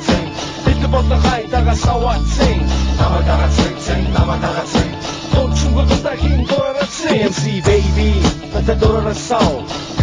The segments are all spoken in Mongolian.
цэн. Бэлэг болон хайдагаа саваацэн. Намайг дагаа цэн цэн, намайг дагаа цэн. Дончингоо дундаа хин дураараа цэн. MC baby, надад дураараа сав.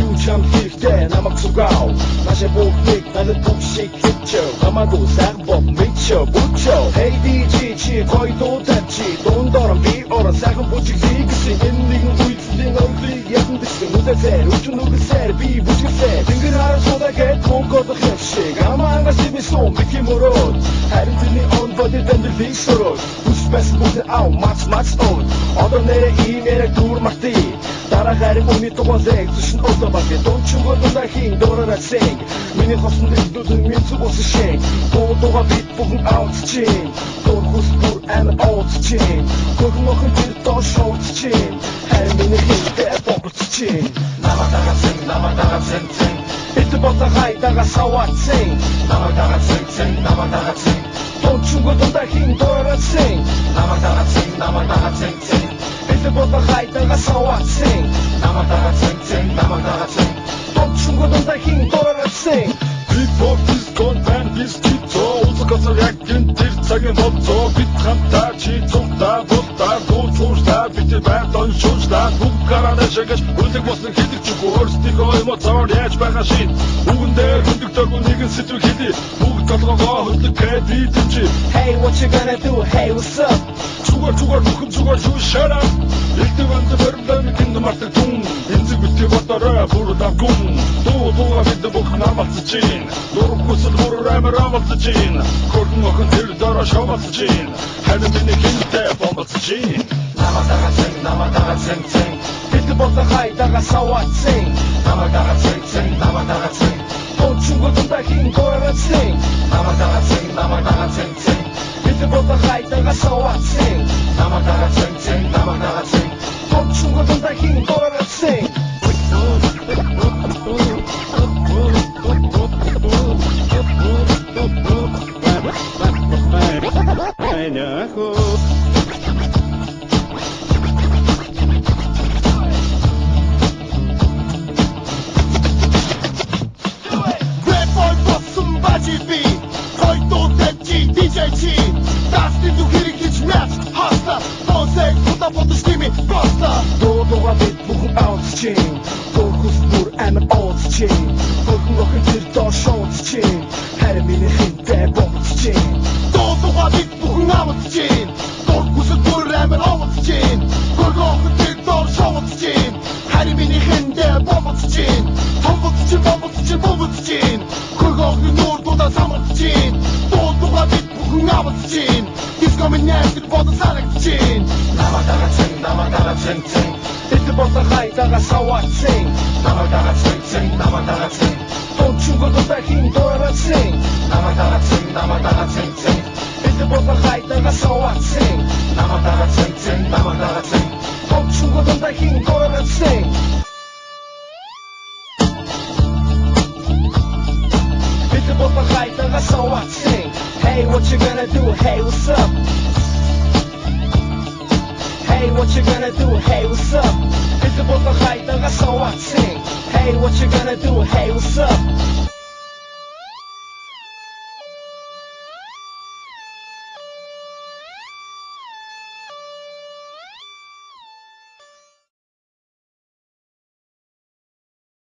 Юу чам хэрэгтэй намайг цугав. Наша бүгдийг надад бүх шиг хэвчэв. Хамаагүй сайхан боб мэдшөө бүчөө. Hey DJ чи гоё дуу тавьчи. Дундор би орон сайхан бүжиглэе гэсэн. Энэ нэгэн үйлслийн ойрыг ядан дэсэн. Үдээсээр өчн нүгэлсээр би бүжгэлсээр. Тэнгэр харан суудагээд мөнгө юм шиг. Амаангаас би сум бити мөрөөд. Харин тэрний он бодит амьдралыг сөрөөд. Хүс байсан бүгд ав мац мац өөд. Одоо нэрээ ийм яриаг дүр мартъя. Дараа харин үний дугаалыг зүшин өдөө багт. Дончингоо дундаа хин дураараа цэн. Миний хосон дэлгүүд минь зүг усан шиг. Дуу дууга бид бүхэн авцчин. Дур хүс бүр амар ууцчин. Хөрхөн охин тэр доош шоуцчин. Харин миний хинтэй бомболцчин. Намайг дагаа цэн, намайг дагаа цэн цэн. Бэлэг болон хайдагаа саваацэн. Намайг дагаа цэн цэн, намайг дагаа цэн. Дончингоо дундаа хин дураараа цэн. Намайг дагаа цэн, намайг дагаа цэн цэн. Бэлэг болон хайдагаа саваацэн. Намайг дагаа цэн цэн, намайг дагаа цэн. Дончингоо дундаа хин дураараа цэн. Hip-hop disco band disco Улсаас яг энэ тэр цагийн болцоо бид хамтаа чи цугтаа бултаа дууцууртаа бид байдон шуужлаа бүгд гараад шагаш үлэг босон хэлэг чүг өөрсдийнхөө эмоцоор яаж байгаа шин үгэн дээр хөндөгдөөгүй нэгэн сэдв хэлье бүгд толгоогоо хөдлөг гэдэг чи. Hey what you gonna do, hey what's up? Зүгээр зүгээр бүхэн зүгээр шүү shut up. Элдв анд баримлан гинэ мартаг түн энзэг битгий бодорой бүр давгүн дуу дууга бид бүхэн амалцж чинь дур хүсэл бүр амар амалцж чинь хөргөн охин тэр дороо шовалцж чинь харин миний хинтэй бомболцж чинь. Намайг дагаа цэн, намайг дагаа цэн цэн. Бэлэг болон хайдагаа саваацэн. Намайг дагаа цэн цэн, намайг дагаа цэн. Дончингоо дундаа хин дураараа цэн. Намайг дагаа цэн, намайг дагаа цэн цэн. Бэлэг болон хайдагаа саваацэн. Намайг дагаа цэн цэн, намайг дагаа цэн. Дончингоо дундаа хин дураараа цэн. Рэпер болсон бажи би гоё дуу тавьчи DJ чи дасны зүг хэрэглэж мяц хаста концерт удаа бодож тими проста. Дуу дууга бид бүхэн авцчин. Дур хүс бүр амар ууцчин. Хөрхөн охин тэр доор шоуцчин. Харин миний хинтэй бомболцчин. Дуу дууга бид бүхэн авцчин. Дур хүсэл бүр амар ууцчин. Хөрхөн охин тэр доор шоуцчин. Харин миний хинтэй бомболцчин. Бомболцчин бомболцчин бомболцчин. Хөрхөн охин нүүр дуудаа самарцчин. Дуу дууга бид бүхэн авцчин. Диско минь найзад бодон санагдчин. Намайг дагаа цэн, намайг дагаа цэн цэн. Бэлэг болон хайдагаа саваацэн. Намайг дагаа цэн цэн, намайг дагаа цэн. Дончингоо дундаа хин дураараа цэн. Намайг дагаа цэн, намайг дагаа цэн цэн. Бэлэг болон хайдагаа саваацэн. Намайг дагаа цэн цэн, намайг дагаа цэн. Дончингоо дундаа хин дураараа цэн. Бэлэг болон хайдагаа саваацэн. Hey what you gonna do, hey what's up? Hey what you gonna do, hey what's up? Бэлэг болон хайдагаа саваацэн. Hey what you gonna do, hey what's up?